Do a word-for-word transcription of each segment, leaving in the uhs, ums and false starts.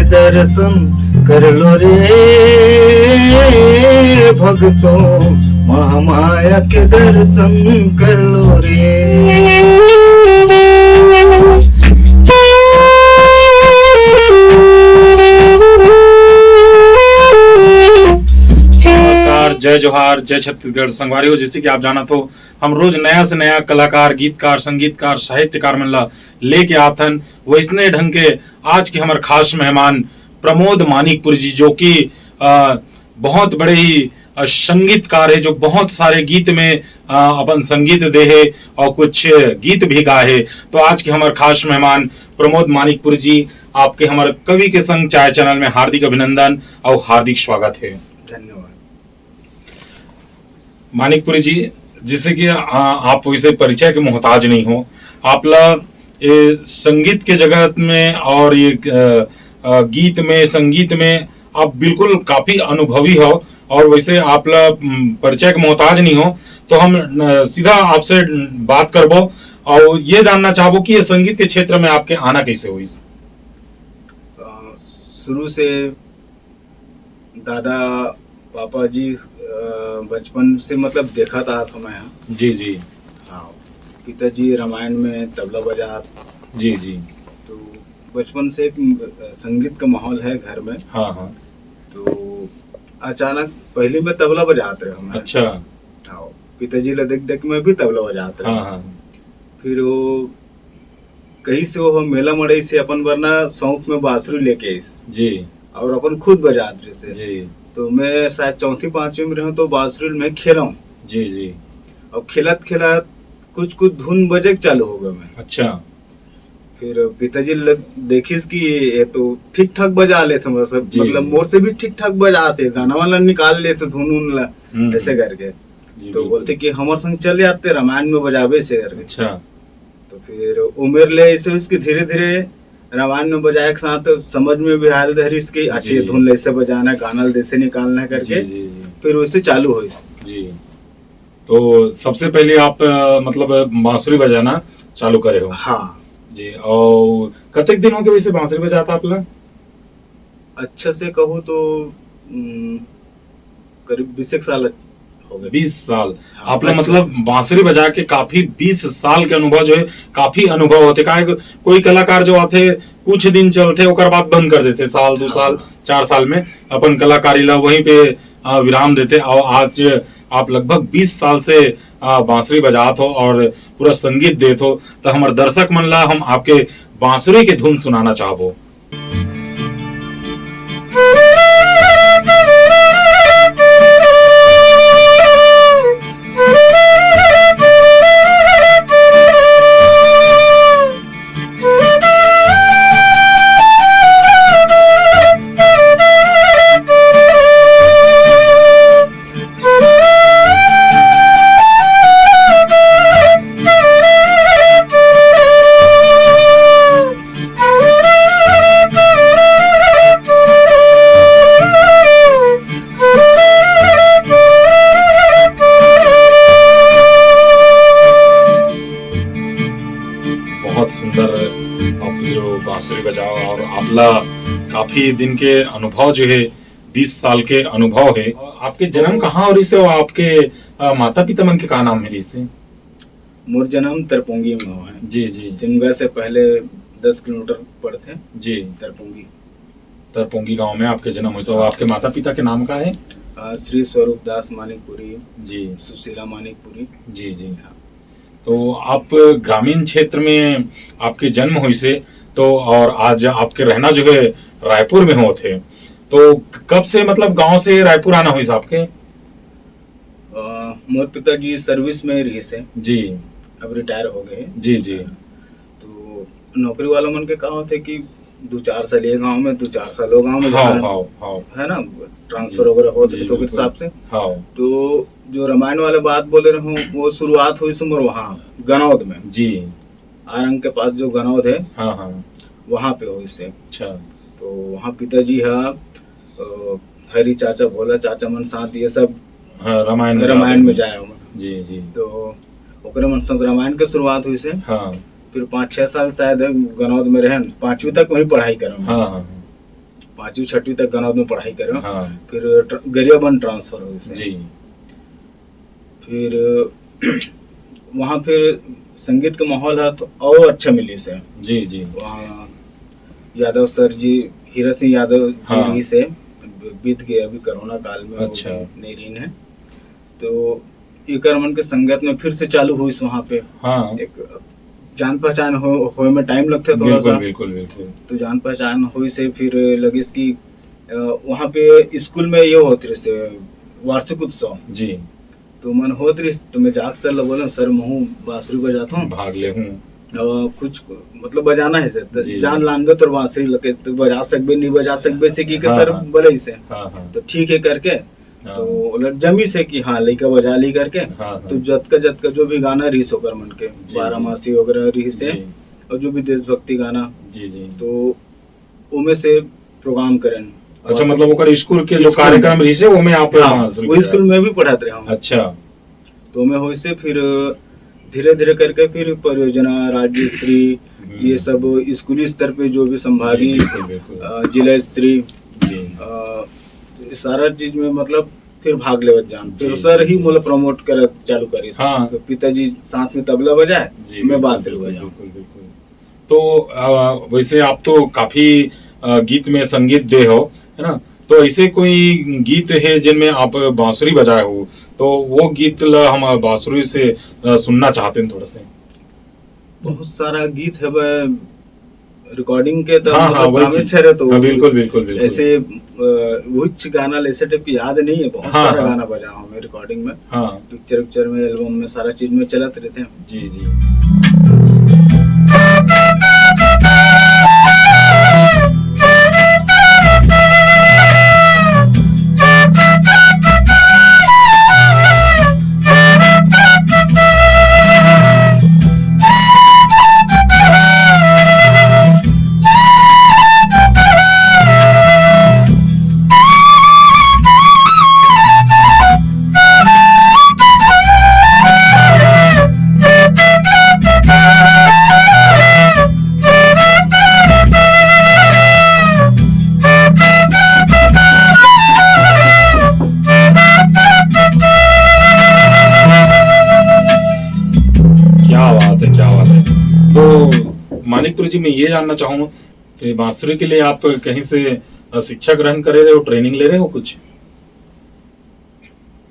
दर्शन कर लो रे भक्तों, महामाया के दर्शन कर लो रे। नमस्कार, जय जोहार, जय छत्तीसगढ़। संगवारी हो, जैसे कि आप जानत हो, हम रोज नया से नया कलाकार, गीतकार, संगीतकार, साहित्यकार मन ला लेके आथन। वैसने ढंग के आज के हमर खास मेहमान प्रमोद मानिकपुरी जी, जो कि, अ, बहुत बड़े ही, अ, संगीतकार है, जो बहुत सारे गीत में, अ, अपन संगीत दे है और कुछ गीत भी गाए है। तो आज के हमर खास मेहमान प्रमोद मानिकपुरी जी, आपके हमर कवि के संग चाय चैनल में हार्दिक अभिनंदन और हार्दिक स्वागत है। धन्यवाद। मानिकपुरी जी, जैसे कि, आ, आप वैसे परिचय के मोहताज नहीं हो, आप ला ये संगीत के जगत में और ये, अ, अ, गीत में, संगीत में आप बिल्कुल काफी अनुभवी हो और वैसे आप ला, उम, परिचय के मोहताज नहीं हो, तो हम, अ, सीधा आपसे बात करबो और ये जानना चाहबो कि ये संगीत के क्षेत्र में आपके आना कैसे होइस? अ, शुरू से दादा, पापा जी, अ, बचपन से मतलब देखत आत हँव मैं ह। जी, जी। हाँ, पिताजी रामायण में तबला बजात। जी, जी। तो बचपन से एक, अ, संगीत का माहौल है घर में। हाँ, हाँ। तो अचानक पहले मैं तबला बजात रहे हँव मैं। अच्छा। हाँ, पिताजी ला देख-देख मैं भी तबला बजात रहे हँव। हाँ, हाँ। फिर वो कहीं से वो मेला मड़ई से अपन बर ना शौक में बांसुरी लेके आइस। जी। और अपन खुद बजात रहिस हे। जी। तो मैं शायद चौथी पांचवी में रहूं तो बांसुरी में खेलूं। जी, जी। और खेलत खेलत कुछ कुछ धुन बजे के चालू हो गए मैं। अच्छा। फिर पिताजी लग-, देखिस कि ये तो ठीक ठाक बजा लेथे, मतलब, जी, मतलब जी। मोर से भी ठीक ठाक बजाथे, गाना वाना निकाल लेथे धुन उन ला, हम्म, ऐसे हम्म। करके। जी, तो बिल्कुल। बोलथे कि हमर संग चल जाते, रामायण में बजाबे, ऐसे करके। अच्छा। तो फिर उमेर ले ऐसे उसके धीरे-धीरे रामायण में बजाए के साथ समझ में भी आयल धरिस कि अच्छे जी। धुन ले ऐसे बजाना, गाना ले ऐसे निकालना करके, जी, जी, जी। फिर उससे चालू होइस। जी। तो सबसे पहले आप, अ, मतलब बांसुरी बजाना चालू करे हो? हाँ। जी, और कतेक दिन हो गए वैसे बांसुरी बजाता आप ला? अच्छा से कहूँ तो, उम, करीब बीस एक साल हो गए। बीस साल। हाँ, आप ला अच्छा मतलब से। बांसुरी बजा के काफी बीस साल के अनुभव जो है, काफी अनुभव होथे। काहे कि कोई कलाकार जो आथे, कुछ दिन चलथे, ओकर बाद बंद कर देथे, साल, दू हाँ। साल, चार साल में अपन कलाकारी ला वहीं पे, अ, विराम देथे। और आज आप लगभग बीस साल से, अ, बांसुरी बजात हो और पूरा संगीत देत हो, तो हमर दर्शक मन ला हम आपके बांसुरी के धुन सुनाना चाहबो। बहुत सुंदर आप जो बांसुरी बजाओ और आपला काफी दिन के अनुभव जो है, बीस साल के अनुभव है। आपके जन्म कहाँ हो रहिस हे और आपके, अ, माता पिता मन के का नाम हे रहिस हे? मोर जन्म तरपोंगी में हुआ है। जी, जी। सिमगा से पहले दस किलोमीटर पड़थे। जी। तरपोंगी। तरपोंगी गांव में आपके जन्म हुआ। और आपके माता पिता के नाम का है? अ, श्री स्वरूप दास मानिकपुरी, जी। सुशीला मानिकपुरी। जी, जी। हाँ। तो आप ग्रामीण क्षेत्र में आपके जन्म हुई से, तो और आज आपके रहना जो है रायपुर में होत हे, तो कब से मतलब गांव से रायपुर आना हुई से आपके? अ, मोर पिताजी सर्विस में रहिस हे। जी। अब रिटायर हो गए। जी, जी। तो नौकरी वाला मन के का होथे कि दू चार साल ये गांव में, दू चार साल वो गांव में हाँ, जाना, हाँ, हाँ। है ना, ट्रांसफर जी। वगैरह होत जी, रहिथे ओकर बिल्कुल। हिसाब से। हाँ। तो जो रामायण वाला बात बोले रहूं, वो शुरुआत हुई से मोर वहाँ गनौद में। जी। आरंग के पास जो गनौद है, हाँ, हाँ। वहाँ पे हुई से। अच्छा। तो वहाँ पिताजी हा, अ, हरी चाचा, भोला चाचा मन साथ ये सब हाँ, रामायण में रामायण जाते में हैं। जाए हमन। जी, जी। तो ओकरे मन संग रामायण के शुरुआत हुई से। हाँ। फिर पाँच छह साल शायद गनौद में रहन, पाँचवीं तक वहीं पढ़ाई करन। हाँ, हाँ, हाँ। पाँचवीं छठवीं तक गनौद में पढ़ाई करेंव। हाँ। फिर ट्र-, गरियाबंद ट्रांसफर होइस हे। जी। फिर वहाँ फिर संगीत के माहौल ह तो और अच्छा मिलिस हे। जी, जी। वहाँ यादव सर जी, हीरा सिंह यादव जी हाँ। रहिस हे, ब-, बीत गए अभी कोरोना काल में, वो अच्छा। भी नहीं रहिन हे। तो एकर मन के संगत में फिर से चालू होइस वहाँ पे। हाँ। एक जान पहचान हो, होए में टाइम लगथे थोड़ा बिल्कुल, सा। बिल्कुल, बिल्कुल। तो जान पहचान होइस हे, फिर लगिस कि, अ, वहाँ पे स्कूल में ये होत रहिस हे, वार्षिक उत्सव। जी। तो मन होत रहिस, तो मैं जाके सर ल बोलेंव, "सर, महूँ बांसुरी बजाथंव।" भाग लेहूँ। अ, कुछ मतलब बजाना हे सर, त जी, जान जी। लान दे तोर बांसुरी ल के, त बजा सकबे, नहीं बजा सकबे, से कि के हाँ, सर हाँ। बोले से। हाँ, हाँ। तो ठीक हे करके, हाँ। तो ओला जमिस हे कि हाँ, लइका बजा ली करके। हाँ, हाँ। तो जतका, जतका जो भी गाना रहिस ओकर मन के, जी, जी। बारामासी वगैरह रहिस हे, जी। और जो भी देशभक्ति गाना, जी, जी। तो ओमे से प्रोग्राम करेन। अच्छा, और मतलब ओकर स्कूल के जो स्कूल में। कार्यक्रम रहिस हे, ओमे आप हाँ, बांसुरी वो बजा स्कूल में भी पढ़ात रहे हम। अच्छा। तो ओमे होइस हे फिर धीरे-धीरे करके फिर परियोजना, राज्य स्तरीय, हम्म। ये सब स्कूली स्तर पे जो भी संभागीय, जी, बिल्कुल, बिल्कुल। अ, जिला स्तरीय, जी। अ, ये सारा चीज में मतलब फिर भाग लेवत जान। फिर जी, सर ही जी। मोला प्रमोट करत चालू करिस। हाँ। तो पिताजी साथ में तबला बजाए, जी, मैं बिल्कुल, बांसुरी बिल्कुल, बजाऊं। बिल्कुल, बिल्कुल। तो, अ, वैसे आप तो काफी, अ, गीत में संगीत दे हो, है ना? तो ऐसे कोई गीत हे जिनमें आप बांसुरी बजाए हो, तो वो गीत ला हम बांसुरी से, अ, सुनना चाहते हैं थोड़ा से। बहुत सारा गीत हवे, रिकॉर्डिंग के तो हाँ, मतलब हाँ, वही नामे चीज। छे रहे तो हाँ, बिल्कुल, बिल्कुल, बिल्कुल। ऐसे, अ, कुछ गाना ऐसे टाइप के याद नहीं है, बहुत हाँ, सारा हाँ। गाना बजा हूँ मैं रिकॉर्डिंग में। हाँ। पिक्चर उक्चर में, एल्बम में, सारा चीज में चलत रहिथे। जी, जी। क्या बात है, क्या बात है। तो मानिकपुर जी, मैं ये जानना चाहूंगा कि बांसुरी के लिए आप कहीं से, अ, शिक्षा ग्रहण करे रहे हो, ट्रेनिंग ले रहे हो कुछ?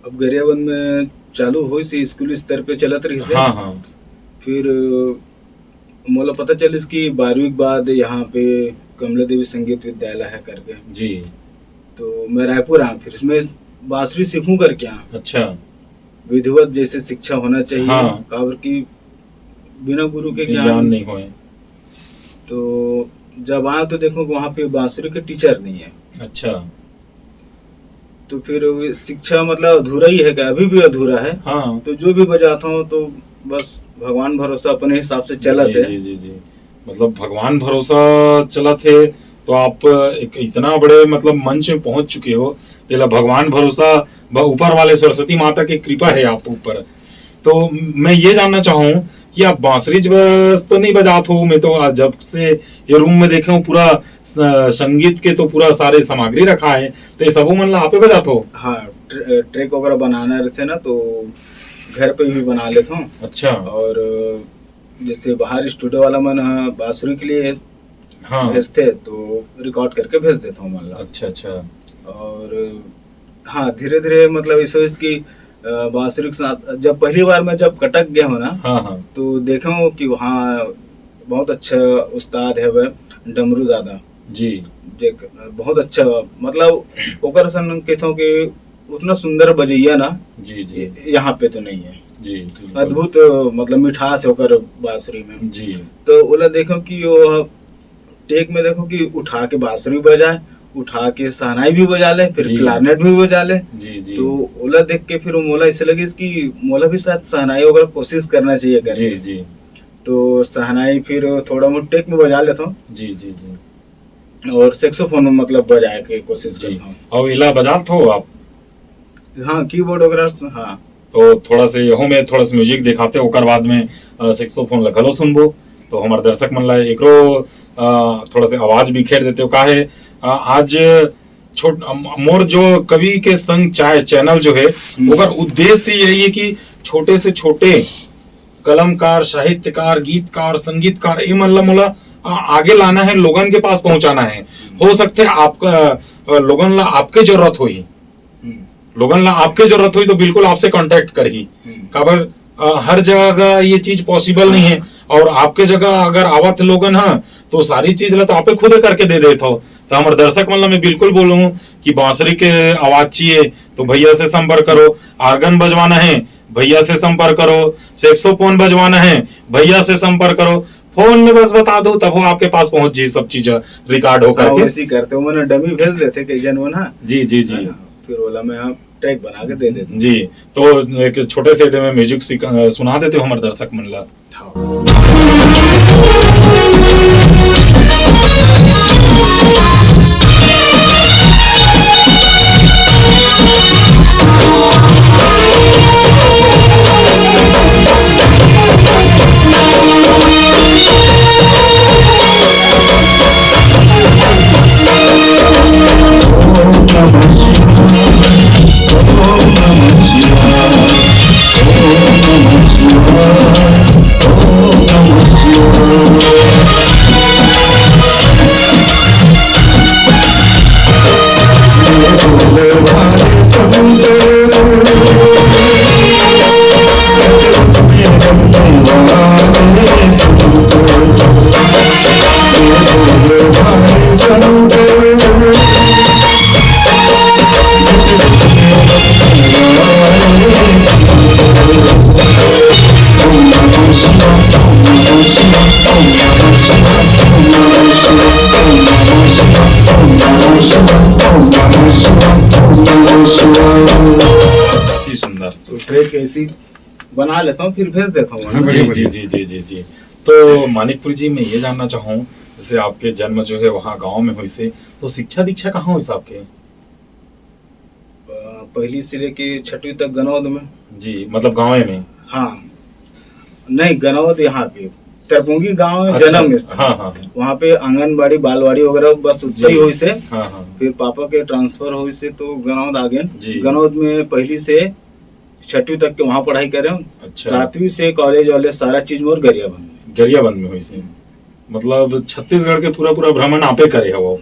अब गरियाबंद में चालू होइस हे, स्कूली स्तर पे चलत रहिस हे। हाँ, हाँ। फिर, अ, मोला पता चलिस कि बारहवीं के बाद यहाँ पे कमला देवी संगीत विद्यालय है करके। जी। तो मैं रायपुर आया, फिर मैं बांसुरी सीखूं करके आया। अच्छा। विधिवत जैसे शिक्षा होना चाहिए, हाँ। काबर कि बिना गुरु के ये ज्ञान ज्ञान नहीं होए। तो जब आया तो देखो कि वहाँ पे बांसुरी के टीचर नहीं है। अच्छा। तो फिर वो शिक्षा मतलब अधूरा ही है क्या? अभी भी अधूरा है। हाँ। तो जो भी बजाता हूँ तो बस भगवान भरोसा अपने हिसाब से चलत जी, है। जी, जी, जी। मतलब भगवान भरोसा चलत है, तो आप एक इतना बड़े मतलब मंच में पहुंच चुके हो, तेला भगवान भरोसा, ब-, ऊपर वाले सरस्वती माता की कृपा है आप ऊपर। तो मैं ये जानना चाहूँ कि आप बांसुरी ज बस तो नहीं बजात हो? मैं तो आज जब से ये रूम में देखे हूँ, पूरा स-, संगीत के तो पूरा सारे सामग्री रखा है, तो ये सबो मन ला आपे बजात हो? हाँ, ट्र-, ट्रैक वगैरह बनाना रहते ना, तो घर पे भी बना लेता हूँ। अच्छा। और जैसे बाहर स्टूडियो वाला मन ह बांसुरी के लिए हाँ। भेजते, तो रिकॉर्ड करके भेज देता हूँ मन ला। अच्छा, अच्छा। और हाँ, धीरे-धीरे मतलब ऐसे होइस कि, अ, बांसुरी के साथ जब पहली बार मैं जब कटक गया हूँ ना, हाँ, हाँ। तो देखा हूँ कि वहाँ बहुत अच्छा उस्ताद है वह, डमरू दादा। जी। जे क-, बहुत अच्छा, मतलब ओकर सन कहता हूँ कि उतना सुंदर बजैया ना, जी, जी। य-, यहाँ पे तो नहीं है। जी, बिल्कुल। अद्भुत, मतलब मिठास है ओकर बांसुरी में। जी। तो ओला देखो कि वो टेक में देखो कि उठा के बांसुरी बजाए, उठा के शहनाई भी बजा ले, फिर जी। क्लारनेट भी बजा ले। जी, जी। तो ओला देख के फिर मोला ऐसे लगिस कि मोला भी शायद शहनाई वगैरह कोशिश करना चाहिए करके। जी, जी। तो शहनाई फिर थोड़ा बहुत टेक में बजा लेता हूँ। जी, जी, जी। और सैक्सोफोन में मतलब बजाए के कोशिश जी। करता हूँ। और एला बजात हो आप? हाँ, कीबोर्ड वगैरह, हाँ। तो थोड़ा से यहू में थोड़ा सा म्यूजिक दिखाते, ओकर बाद में, अ, सैक्सोफोन ला घलो सुनबो। तो हमर दर्शक मन ला एकरो, अ, थोड़ा से आवाज बिखेर देते हो, का है, अ, आज छोट-, अम, मोर जो कवि के संग चाय चैनल जो है, हम्म। ओकर उद्देश्य यही है कि छोटे से छोटे कलमकार, साहित्यकार, गीतकार, संगीतकार, ए मन ला मोला, अ, आगे लाना है, लोगन के पास पहुंचाना है। हम्म। हो सकते है आपका, अ, लोगन ला आपके जरूरत होही। हम्म। लोगन ला आपके जरूरत होही तो बिल्कुल आपसे कॉन्टैक्ट करही। हम्म। काबर, अ, हर जगह ये चीज पॉसिबल नहीं है, हाँ। और आपके जगह अगर आवत लोगन ह, तो सारी चीज ला तो आपे खुदे करके दे देत हो। तो हमर दर्शक मन ला मैं बिल्कुल बोलूँ कि बांसुरी के आवाज चाहिए तो भैया से संपर्क करो, आर्गन बजवाना है भैया से संपर्क करो, सैक्सोफोन बजवाना है भैया से संपर्क करो। फोन में बस बता दो, तब वो आपके पास पहुंच जी, सब चीज रिकॉर्ड हो हाँ, करके। वैसे ही करते हो, मैंने डमी भेज देते कई जन मन, हाँ। जी, जी, जी। है ना? फिर ओला मैं, हाँ, ट्रैक बना के दे देते। जी, तो एक छोटे से एदे में म्यूजिक सिखा-, सुना देते हो हमर दर्शक मन ला। हाँ। अति सुंदर। तो ट्रैक ऐसी बना लेता हूँ, फिर भेज देता हूँ। हाँ, बढ़िया, जी, बढ़िया। जी, जी, जी, जी। तो मानिकपुरी जी, मैं ये जानना चाहूँ, जैसे आपके जन्म जो है वहाँ गाँव में होइसे, तो शिक्षा दीक्षा कहाँ होइसे आपके? अ, पहली से लेके छठवीं तक गनौद में। जी, मतलब गाँवे में? हाँ। नहीं, गनौद यहाँ पे, तरपुंगी गाँव में अच्छा, जन्म स्थान। हाँ, हाँ, हाँ। वहाँ पे आंगनबाड़ी, बालवाड़ी वगैरह बस उतना जी। ही होइसे। हाँ, हाँ। फिर पापा के ट्रांसफर होइसे तो गनौद आ गए। जी। गनौद में पहली से छठवीं तक के वहाँ पढ़ाई करे हूँ। अच्छा। सातवीं से कॉलेज वॉलेज सारा चीज मोर गरियाबंद में। गरियाबंद में होइसे। हम्म। मतलब छत्तीसगढ़ के पूरा, पूरा भ्रमण आपे करे हवो।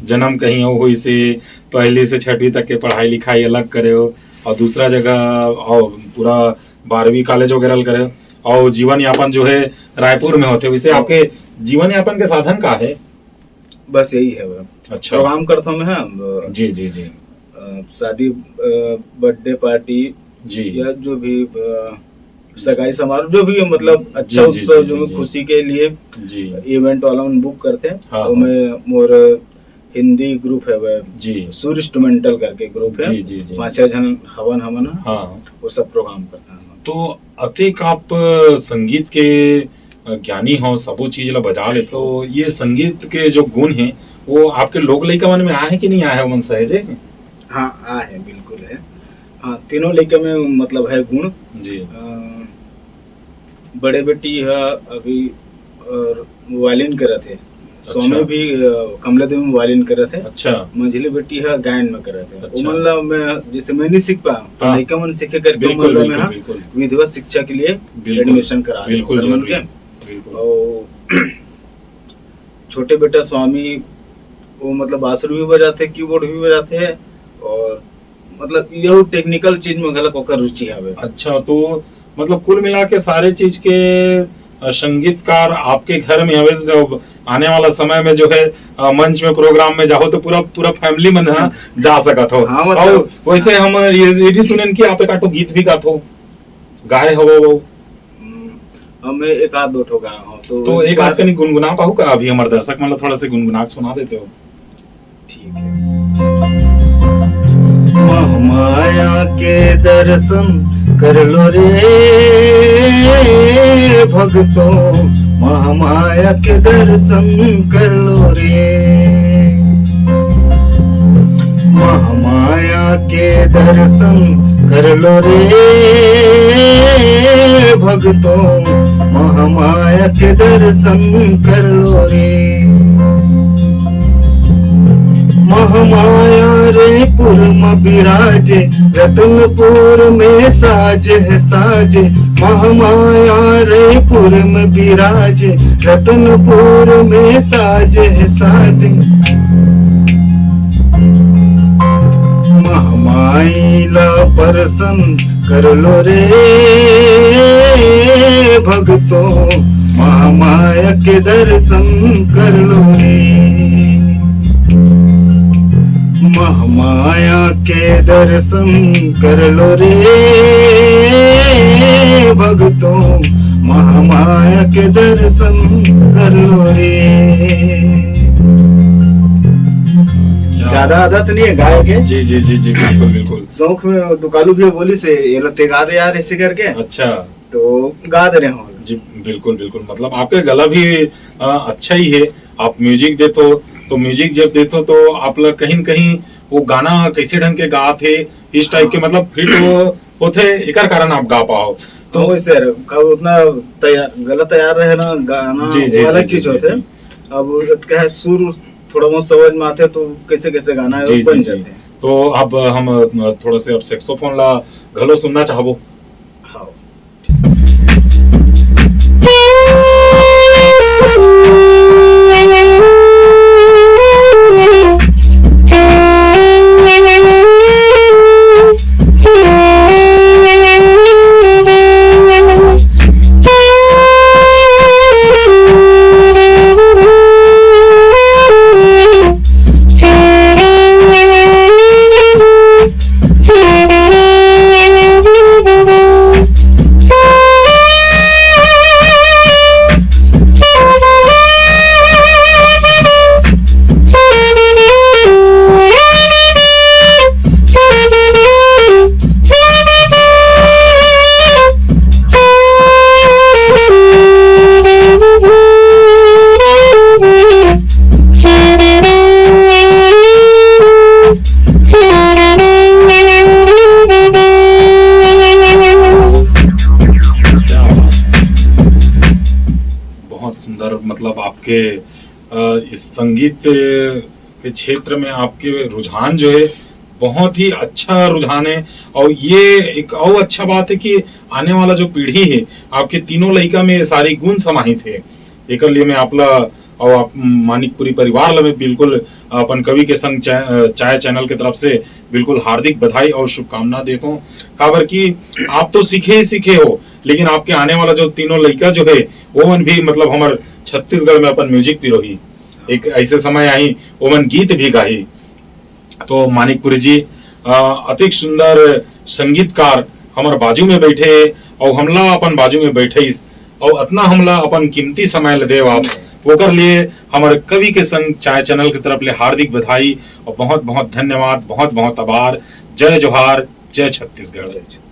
जन्म कहीं हो होइसे, पहली से छठवीं तक के पढ़ाई लिखाई अलग करे हो, और दूसरा जगह, और पूरा बारहवीं कॉलेज वगैरह करे हो, और जीवन यापन जो है रायपुर में होते, वैसे हाँ। आपके जीवन यापन के साधन का है? बस यही है बस। अच्छा। प्रोग्राम करता हूँ मैं, हाँ, ब-, जी, जी, जी। अ, शादी, अ, बर्थडे पार्टी जी। या जो भी, अ, सगाई समारोह, जो भी है, मतलब, अच्छा जी, जी, उत्सव, जी, जो जी, भी जी। खुशी के लिए जी। इवेंट वाला मन बुक करते हैं, हाँ, तो हाँ। मैं, मोर हिंदी ग्रुप है वह, जी। सूर इंस्ट्रूमेंटल करके ग्रुप है, जी, जी, जी। पाँच छह जन हवन हमन, हाँ। वो सब प्रोग्राम करते हैं। तो अतेक आप संगीत के, अ, ज्ञानी हो, सबो चीज ला बजा लेते हो, ये संगीत के जो गुण है, वो आपके लोग लइका मन में आए हैं कि नहीं आए हैं, ओमन सहेजे हैं? हाँ, आए हैं, बिल्कुल है। हाँ, तीनों लइका में मतलब है गुण। जी। अ, बड़े बेटी है अभी और वायलिन करत है। अच्छा। स्वामी भी, अ, कमला देवी में वायलिन करत है। अच्छा। मंझली बेटी है गायन में करत है। अच्छा। ओमन ला मैं, जैसे मैं नहीं सीख पाया, तो हाँ। लइका मन सीखे करके बिल्कुल, ओमन ला मैं, बिल्कुल, हाँ, बिल्कुल। विधिवत शिक्षा के लिए बिल्कुल। एडमिशन करा दें बिल्कुल, ओकर मन जरूरी। के। बिल्कुल। और छोटे बेटा स्वामी, वो मतलब बांसुरी भी बजाते, कीबोर्ड भी बजाते हैं, और मतलब यहू टेक्निकल चीज में घलक ओकर रुचि हवे। अच्छा, तो मतलब कुल मिला के सारे चीज के, अ, संगीतकार आपके घर में हवे, तो आने वाला समय में जो है, अ, मंच में प्रोग्राम में जाओ तो पूरा, पूरा फैमिली मन ह जा सकत हो। हाँ, मतलब और वैसे हम ये, ये भी सुनेन कि आप एक आठो गीत भी गात हो, गाए हो वो। हम्म, हम एक आध दो ठो गाए हो, तो तो एक एक आध बार कनी गुनगुना पाहू का? अभी हमर दर्शक मन ला थोड़ा से गुनगुना के सुना देते हो। ठीक है। महामाया के दर्शन कर लो रे भक्तों, महामाया के दर्शन कर लो रे। महामाया के दर्शन कर लो रे भक्तों, महामाया के दर्शन कर लो रे। महामाया रईपुर में विराजे, रतनपुर में साज है साज। महामाया रईपुर में विराजे, रतनपुर में साज है साज। महामाई ला परसन कर लो रे भक्तों, महामाया के दर्शन कर लो रे। महामाया के दर्शन कर लो रे भक्तों, महामाया के दर्शन कर लो रे। ज्यादा आदत नहीं है गाय के। जी जी जी जी, बिल्कुल बिल्कुल। शौक में दुकालू भी बोली से ये लते गा दे यार ऐसे करके। अच्छा। तो गा दे रहे हो। जी बिल्कुल बिल्कुल, मतलब आपके गला भी आ, अच्छा ही है। आप म्यूजिक देते हो तो म्यूजिक जब देते हो तो आप लोग कहीं न कहीं वो गाना कैसे ढंग के गात है, इस टाइप के हाँ। मतलब फिट वो होते, एकर कारण आप गा पाओ। तो तो वही सर, कब उतना तैयार, गला तैयार रहे ना गाना, जी जी वो अलग जी चीज जी होते जी। अब क्या है, सुर थोड़ा बहुत समझ में आते तो कैसे कैसे गाना है जी वो बन जी जी। जाते हैं। तो अब हम अ, थोड़ा से अब सैक्सोफोन ला घलो सुनना चाहबो। हाँ। बहुत सुंदर, मतलब आपके अ, इस संगीत के क्षेत्र में आपके रुझान जो है बहुत ही अच्छा रुझान है। और ये एक और अच्छा बात है कि आने वाला जो पीढ़ी है आपके तीनों लइका में ये सारी गुण समाहित है। एकर लिए मैं आपला और आप मानिकपुरी परिवार ला मैं बिल्कुल अपन कवि के संग चा-, चाय चैनल के तरफ से बिल्कुल हार्दिक बधाई और शुभकामना देता हूँ। काबर कि आप तो सीखे ही सीखे हो, लेकिन आपके आने वाला जो तीनों लइका जो है वो मन भी मतलब हमर छत्तीसगढ़ में अपन म्यूजिक पिरोही। एक ऐसे समय आई वो मन गीत भी गाही। तो मानिकपुरी जी अ, अतिक सुंदर संगीतकार हमर बाजू में बैठे हे और हमला अपन बाजू में बैठइस और अतना हमला अपन कीमती समय ल देव आप, ओकर लिए हमर कवि के संग चाय चैनल के तरफ ले हार्दिक बधाई और बहुत बहुत धन्यवाद, बहुत बहुत आभार। जय जोहार, जय छत्तीसगढ़।